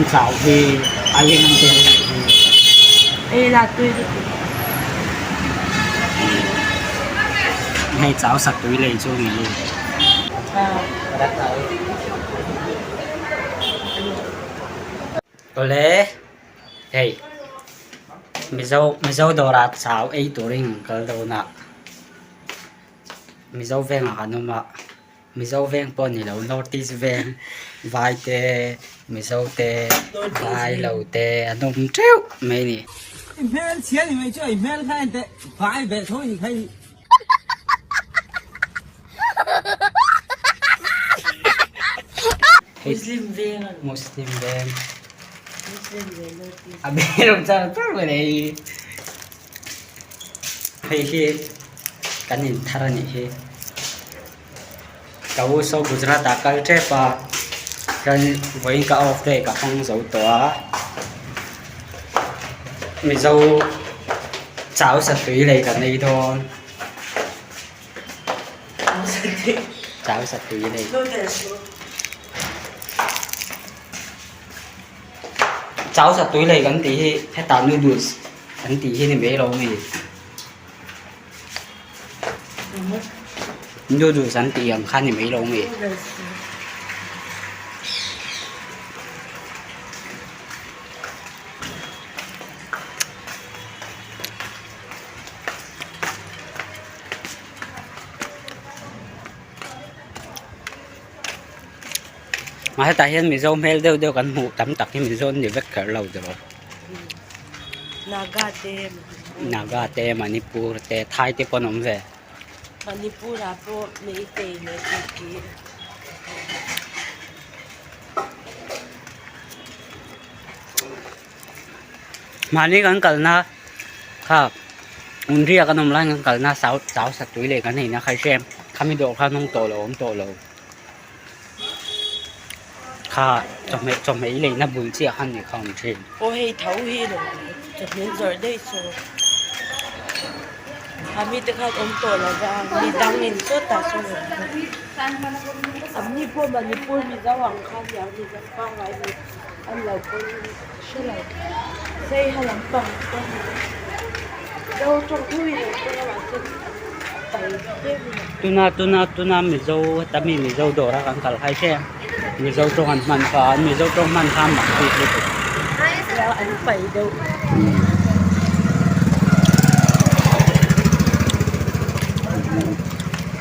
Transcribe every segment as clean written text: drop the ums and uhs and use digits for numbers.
An chau hi a eng an tel leh hi. Ei la tui lutuk. Hei chau sak tui lei chu ni hi. Awle hei Mizo Mizo dawrah chau ei turin an kal dawn a Mizo vengah kan awm a. Mizo veng pawh ni lo North East veng vai te Mizo te vai lo te an awm teuh mai a ni. I hmel chhia ni mai chu i hmel kha en teh vai ve tho ni kha i. Muslim veng a ni. Muslim veng. Muslim veng North East. A hmel awm char char mai nei. Hei hi kan in thar a nih hi ka u saw Gujarat ah kal tep a chuan vawiin ka off day ka hmang zo tawh a mizo chau satui lei ka nei dawn chau satui lei. Chau satui lei kan tih hi hetah noodles. An tih hi ni mai lo mi? Noodles an tih ang kha ni mai lo mi? Hetah hian Mizo hmel deuh deuh kan hmuh tam tak hi Mizo an ni vek kher lo tiraw. Naga te Naga te Manipur te Thai te pawh an awm ve. Manipur ah pawh Meitei leh Kuki. Mahni kan kalna kha Unria kan awm lai kan kalna South South Satui leh kan eina kha i hria em khami dawr kha an awm tawh lo awm tawh lo. Kha chawhmeh chawhmeh i leina bul chiah kha ni kha awm thin. Aw hei tho hi lo chawhmeh zawrh daih chu a mite khan awm tawh lo va mi dang in sawtah sawn awm bawk an ni pawh Manipur Mizo ang khan nia Mizo pangngai ni an lo pawn hre lo sei ha lampang pawn Mizo tawng tho in an pawn a mahse a pai hle mai. Tuna tuna tuna Mizo heta mi Mizo dawra kan kal khai hrem Mizo tawng an hman kha an Mizo tawng hman kha a mak bik lutuk. An pai deuh.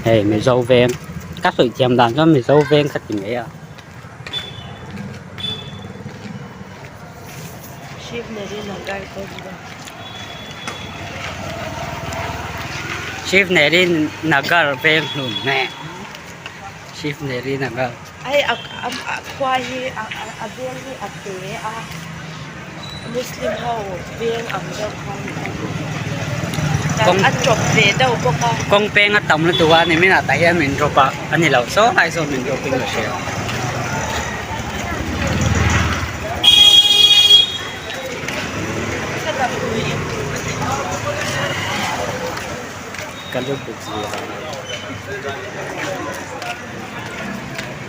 Hei Mizo veng ka sawi thiam dan chuan Mizo veng ka ti mai a. Shivneri Nagar veng hlun nge Shivneri Nagar. Hei a khua hi a veng hi a te a Muslim ho veng ang deuh kha a ni a a tawp ve deuh bawk a. Kawng peng a tam lutuk a nimin ah tah hian min drop a a ni lo saw lai sawn min drop in ka hria. Ka lu buk zia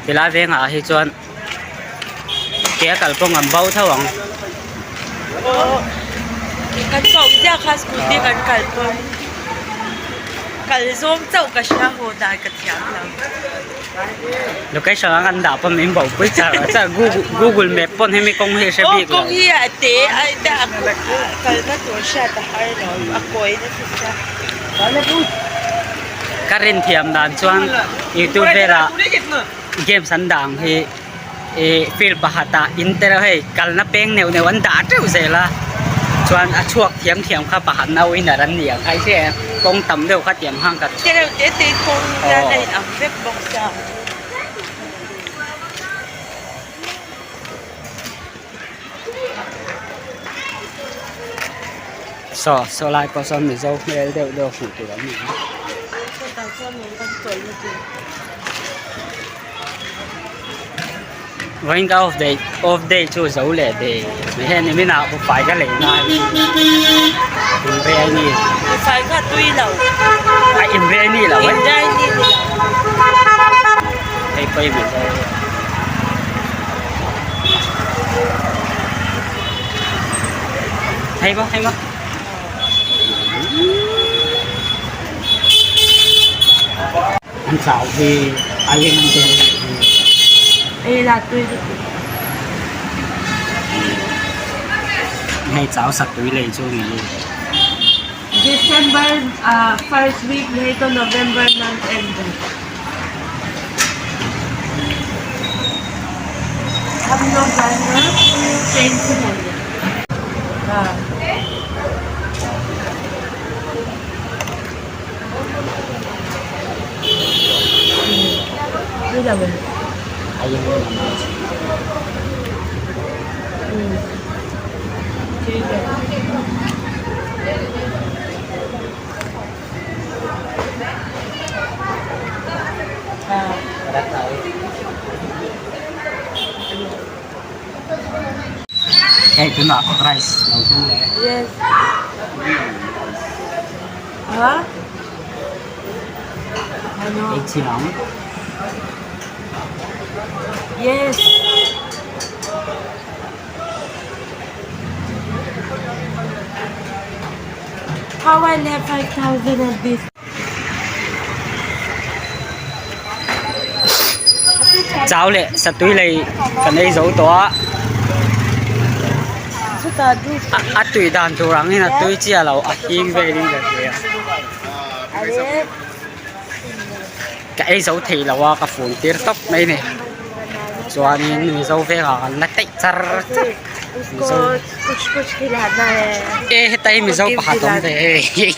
tilai vengah hi chuan ke a kalkawng an bo tho ang. Kan chauh ziah kha scooty kan kal pawn kal zawng chauh ka hria haw dan ka thiam lo. Location ang an dah pawn min bo pui char a char google map pawn hemi kawng hi a hre bik lo. Aw kawng hi a te a kalna tur hriat a har lo a kawi nasa sia. Ka rin thiam dan chuan youtube velah games an dah ang hi ih field pakhatah in te reuh hei kalna peng neuh neuh an dah teuh zel a chuan a chhuak thiam thiam kha pakhat nau winner an ni ang kha i hria em kawng tam deuh kha tiang hang ka Te reuh te te kawng hian a inang vek bawk sia. Saw saw lai pawh sawn mizo hmel deuh deuh hmuh tur an ni a. Sawtah chuan lung kan chawlhna tur. Vawiin ka off day off day chu zo leh day hei nimin ah fai ka lei na a ni inbiryani. Fai kha tui lo. A inbiryani lo eh. Inbiryani ni lo. Hei pawh hi mizo. Hei maw hei maw. An chau hi a eng an tel Ei la tui lutuk. Hei chau sak tui lei chu ni. December first week nahi to November month end. Hum log jayenge train se jayenge. Haa. Hei tunah rice lo thleng leh. Yes. Ha? Ano? Ei chhin ang. Yes. How I left 5,000 of this. Chau leh satui lei kan ei zo tawh a. A tui dan tur ang in a tui chiah lo a hing vel in ka hria. Ka ei zo thei lo a ka fun tir tawp mai ni. Chuanin Mizo vengah kan la teih char char. Mizo e heta hi Mizo pakhat awm ve hei.